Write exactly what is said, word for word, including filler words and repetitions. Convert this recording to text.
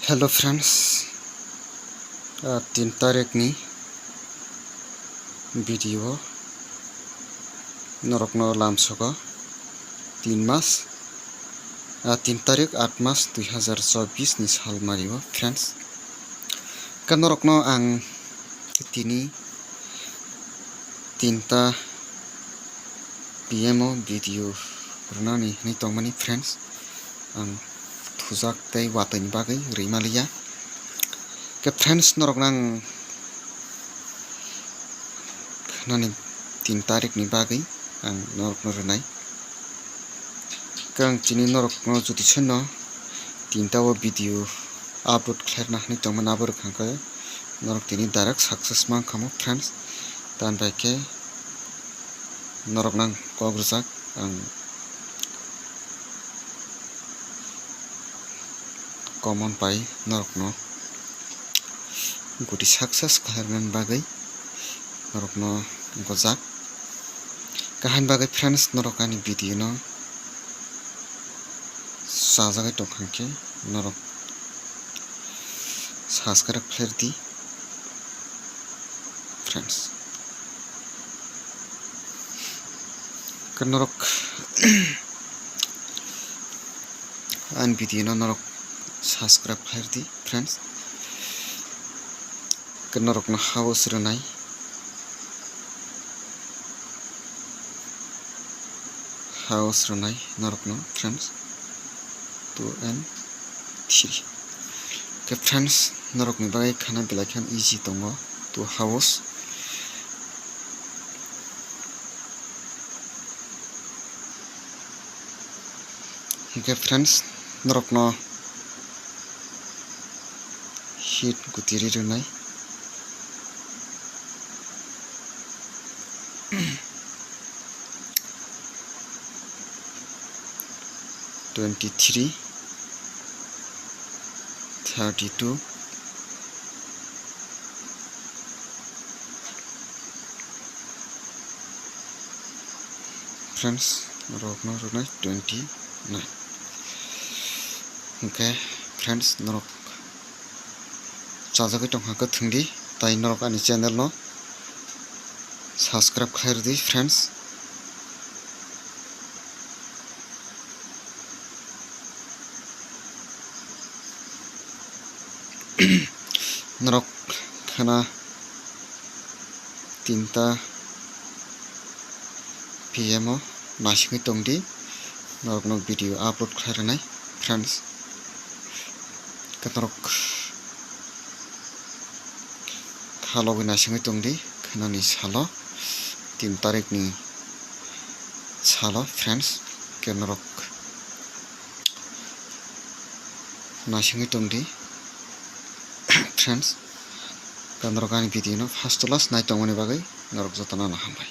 Hello friends, ah, tin tarikni video norokno lamsogo, tin mas, ah, tin tarik aat mas dui hazar chobbish ni sal mario friends. Khe norokno ang tini tinta P M o video rwnani hinwi tongmani friends, ang thujak tei watwi ni bagwi rwi maliya. Khe friends, norokno ang khnani tin tarik ni bagwi ang norokno rwnai. Khe ang chini norokno jodi soino tinta o video upload khlairwna hinwi tongmani abo rwkha khe norok tini direct success mankha mo friends. Tamni bai khe norokno ang kok rwjak, ang comment bai norokno gudi success khlairwna bagwi norokno gojak. Kaham bagwi friends, norok ani video no chajagwi tongkha khe norok subscribe khlairdi friends. Khe norok ani video no norok subscribe khlairdi friends. Khe norokno house rwnai, house rwnai norokno friends, two and three. Khe friends, norokni bagwi khana belai kheno easy tongo two house. Hingkhe friends, norokno hit gutiri rwnai. Twenty three, thirty two, friends, norokno rwnai twenty nine. Hingkhe friends, norok chajagwi tongkha khe thwngdi, tai norok ani channel no subscribe khlai rwdi friends. Norok khana tinta P M o naisingwi tongdi, norokno video upload khlai rwnai friends. Khe norok khalogwi naisingwi tongdi, khnani salo, tin tarikni salo friends. Khe norok naisingwi tongdi friends. Khe norok ani video no first to last nai tongmani bagwi norok jotono no hambai.